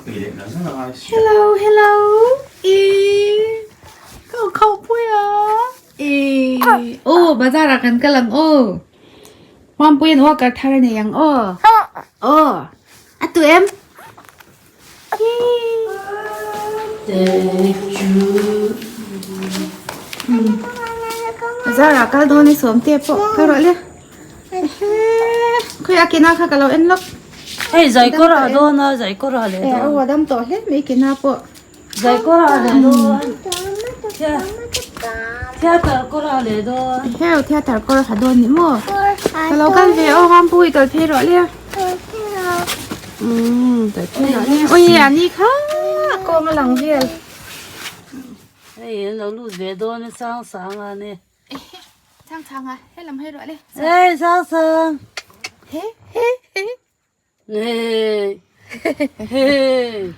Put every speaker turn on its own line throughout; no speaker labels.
Hello hello i ka khau pui a i aw bazar ah kan kal ang aw Mampuia'n walker thar a nei ang aw aw a tu em Bazar ah kal dawn i sawm te pawh kal rawh le khawi a kena kha ka lo en lawk.
Hei zai kawr ah dawn a zai kawr ah leh dawn.
Aw a dam tawh hle mai kena pawh.
Zai kawr ah leh dawn. Theatre kawr ah leh dawn.
Heo theatre kawr ha dawn ni maw. Ka lo kal ve aw Mampui kal phei rawh le. Umm kal phei rawh le. Ui a ni kha kawng a lang vel.
Hei an lo lut ve dawn a sang sang a ni.
Sang sang a he lam hei rawh le.
Hey sang sang.
He he he.
Hey hey.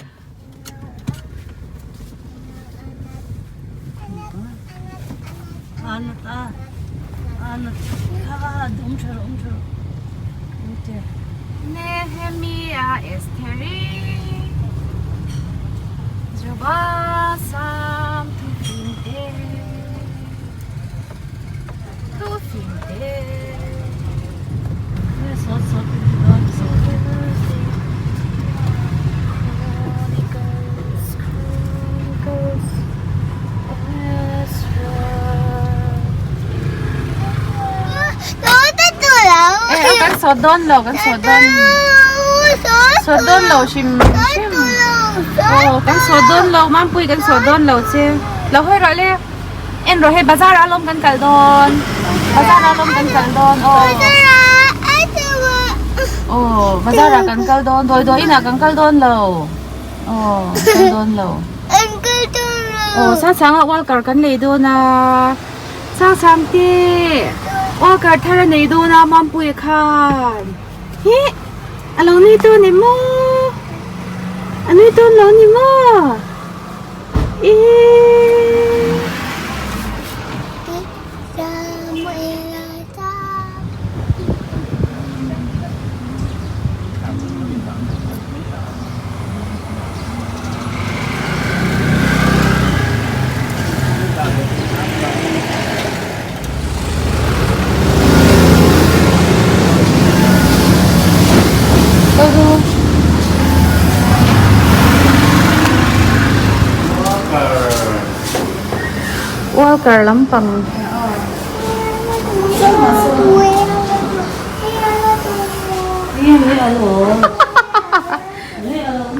Nehemia Estheri Joba Sam Thufim te Thufim te. Chronicles Chronicles Ezra. Eh, kan sawt dawn lo, kan sawt dawn. Sawt dawn lo hrim hrim. Aw, kan sawt dawn lo, Mampui kan sawt dawn lo che. Lo hawi rawh le. En rawh hei bazar ah alawm kan kal dawn. Bazar ah alawm kan kal dawn. Aw. Aw, bazar ah kan kal dawn. Dawi dawi inah kan kal dawn lo. Aw, kal dawn lo. Aw, Sasanga walker kan lei dawn a. Sangsang te walker thar a nei dawn a Mampuia khan hi a lo nui dawn em maw a nui dawn lo ni maw ihh. Walker lampang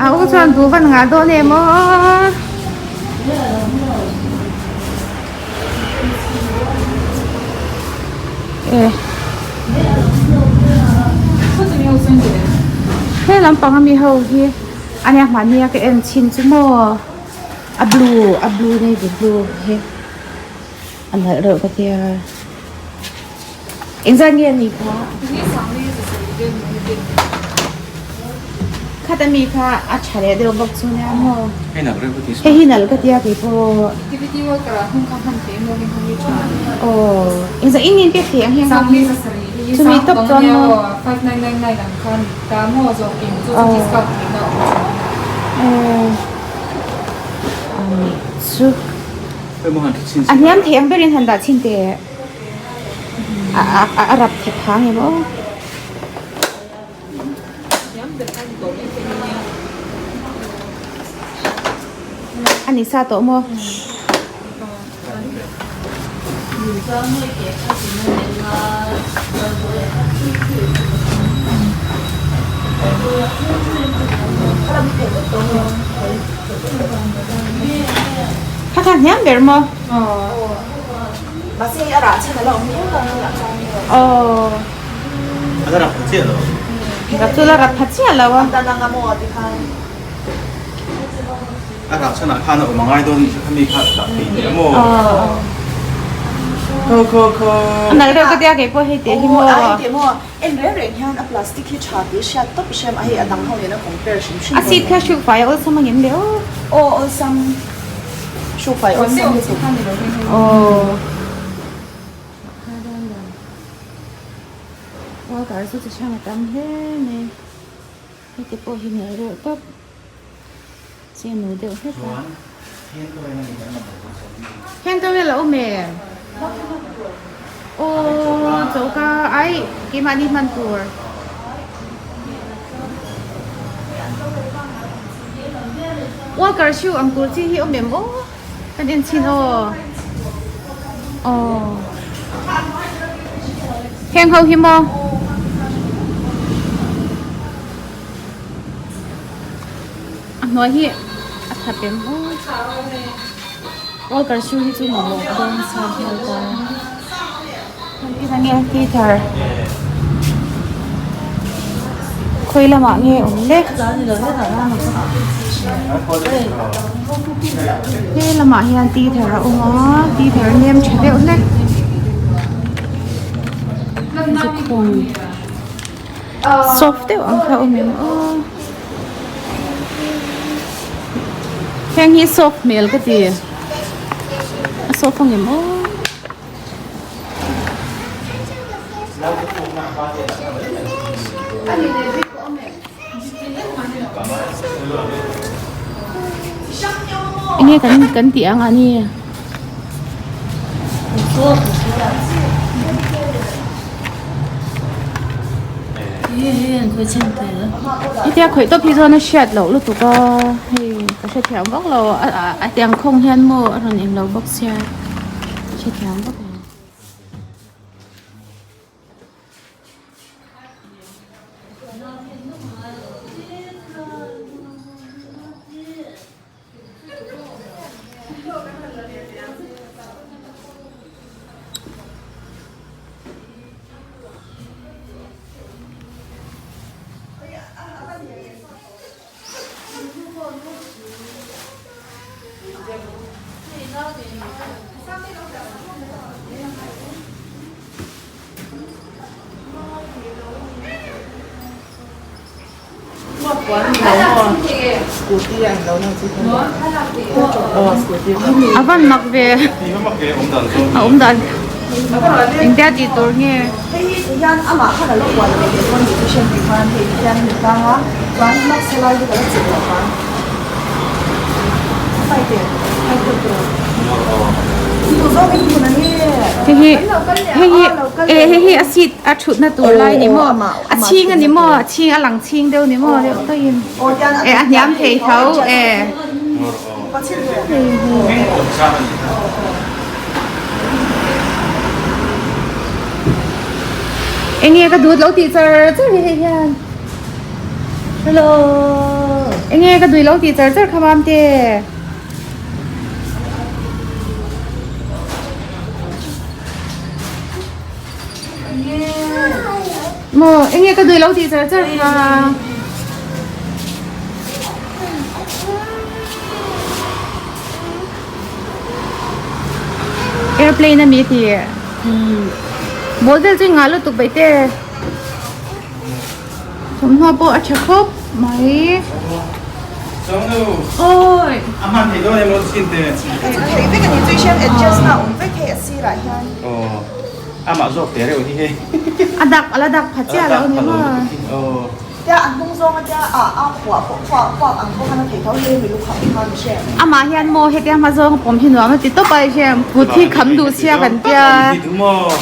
A u chuan duh van ngah dawn em aw. Eh. He lampang ami ho hi ania hmahnia ka en chhin chu maw a blue a blue navy blue hi a nalh reuh ka tia engzat nge a nih kha khat ami kha a tha leh deuh bawk chu nia maw hei hi nalh ka tia keipawh aw engzah in in pek thei ang hian chumi tawp chuan maw aw ani chu. A hniam thei ang berin han dah chhin teh a rap thep hang em aw. A ni sa tawh maw? Kha kha hniam ber maw? Aw. Rap chu la rap pha chiah lo a.
A rah chhanah khan a awm a ngai dawn tih kha mi kha dah thei teh a maw? Kho kho kho.
A nalh reuh ka tia kei pawh hei teh hi maw?
Aw hei teh maw en reng reng hian a plastic hi tha tih hriat tawp hrem a hei a dang ho nen a compare hrim hrim
A seat kha hruk fai a awlsam ang em le aw?
Aw awlsam hruk fai awlsam lutuk.
Aw. Walker chu chi hrang a tam hle mai. Heti pawh hi nalh reuh tawp. Che nu deuh hlek a. Hand towel a awm em? Aw choka ai keimahni hman tur. Walker shoe ang tur chi hi awm em aw? Kan en chhin aw. Aw. Heng ho hi maw? A hnuai hi a tha pem aw. Walker shoe hi chu mamawh dawn sa nghal ta. Eng nge heater khawi lamah nge awm le he lamah hian heater a awm a heater nem tha deuh hlek lukhum soft deuh ang kha a awm em aw heng hi soft hmel ka ti a soft ang em aw. Enge kan kan tih ang a ni. Hetia khawih tawp hi chuan a hriat loh lutuk a hei ka hrethiam vak lo a tiang khawng hian maw a rawn englo bawk sia. Hrethiam vak lo. A van mak ve a awm dan engtia tih tur nge.
Hei hi ti hian amah khan a lo ual ve leh dawn tih hi hriat theih khan hei ti hian mi tang a chuan mask helai hi ka la chilh loh vang pai te pai te tur tu zawk in hmun a nge
hei hi hei hi e hei hi a seat a thutna tur lai ni maw a chhing a ni maw a chhing a lang chhing deuh ni maw deuh tawhin e a hniam thei tho e. Enge ka dut lo tih char char hi hei hian hello enge ka dui lo tih char char kha mam te maw enge ka dui lo tih char char kha. Airplane ami ti ball vel chu ngah lutuk bai te thawmhnaw pawh a tha khawp mai awi
a hman thei dawn em lo chin te
chu thei vek ani chu hian adjust na awm vek hei a sirah hian
aw amah zawk te reuh hi hei
a dak ala dak pha chiah lo ni maw
Tia a hnung zawng a tia a a khuah pawh khuah khuak ang pawh khan a thei tho hle mi lukham kha mi hre.
Amah hian maw hetia hma zawng a pawm hi nuam a ti tawp a i hre kut hi kham duh sia kan tia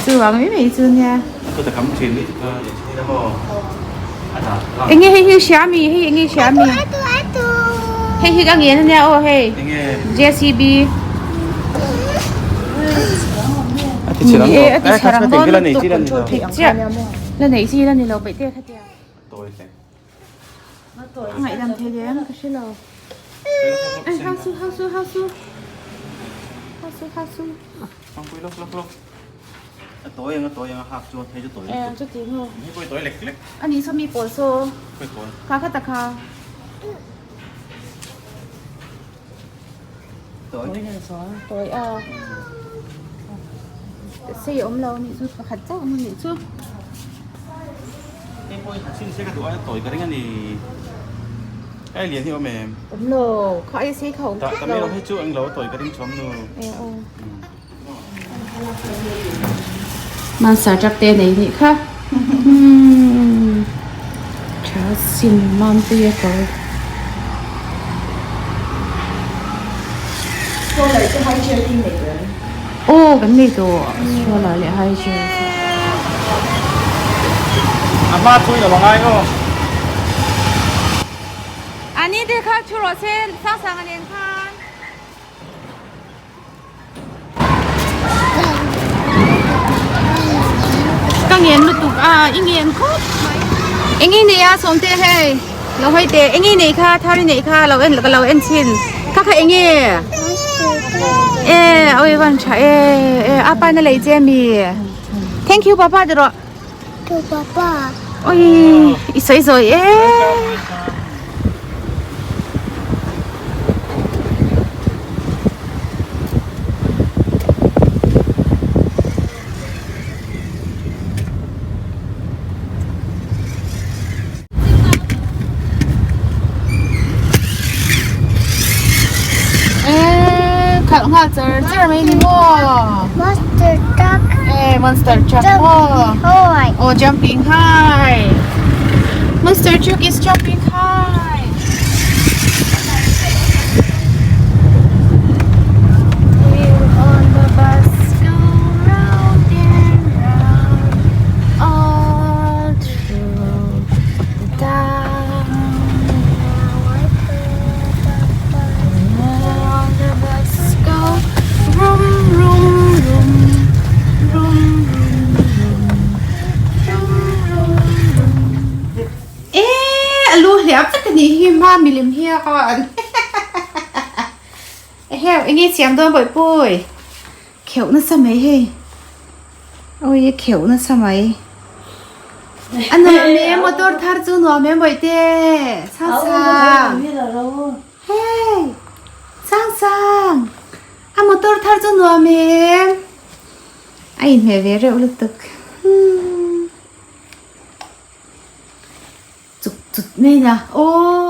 chuvang mai mai chu nia. Enge hei hi hria mi hei enge hria mi hei hi ka ngen ania aw hei JCB a ti chher ang dawn lutuk chiah la nei chi la ni lo paih te kha tia. A ngaihdam thei ve ang ka hre lo. Ai hau su hau su hau su. Hau su hau su.
Pangpui lawk lawk lawk. A tawi ang a tawi ang a hak chuan thei chu tawi.
Eh chu ti maw.
Hei pawh tawi lek lek.
Ani saw mi pawl saw.
Khawi pawl.
Kha kha ta kha.
Tawi.
Tawi a. Sei awm lo anih chu pakhat chauh awm anih chu.
Hei pawh hi ha chin se ka duh aia tawi ka ring a ni. Kai lian hi awm em?
Awm lo, kha aia sei kha awm tlat lo.
Ta mi lo hei chu eng lo tawi ka ring chhawm nu.
E aw. Monster truck te nei nih kha. Tha sin mam pui a kawr.
Stroller te high chair te hi nei tawh em?
Aw kan nei tawh stroller leh high chair chu.
A hma thu in a va ngai aw.
A ni te kha thu rawh se sang sang a nen khan. Ka ngen lutuk a i ngen khawp mai. Eng i nei a sawmte hei lo hawi teh eng i nei kha thar i neih kha lo en ka lo en chhin kha kha eng nge e awi van tha e e a pa na lei che mi thank you papa ti rawh oi i sawi zawi e. Khalh nghal char char mai ni maw
Monster truck
Eh monster truck maw Oh jumping high Monster truck is jumping high Wheel on the bus go round and round all through the town. Wheel on the bus go vroom vroom vroom vroom vroom vroom vroom vroom. E a lu hliam tak a nih hi hma milim hi a kawn eheu enge siam dawn bawihpui kheuh nasa mai hei awi a kheuh nasa mai a nuam em motor thar chu nuam em bawihte sang sang hei sang sang a motor thar chu nuam em a inhmeh ve reuh lutuk umm. Chuk chut mai na aw.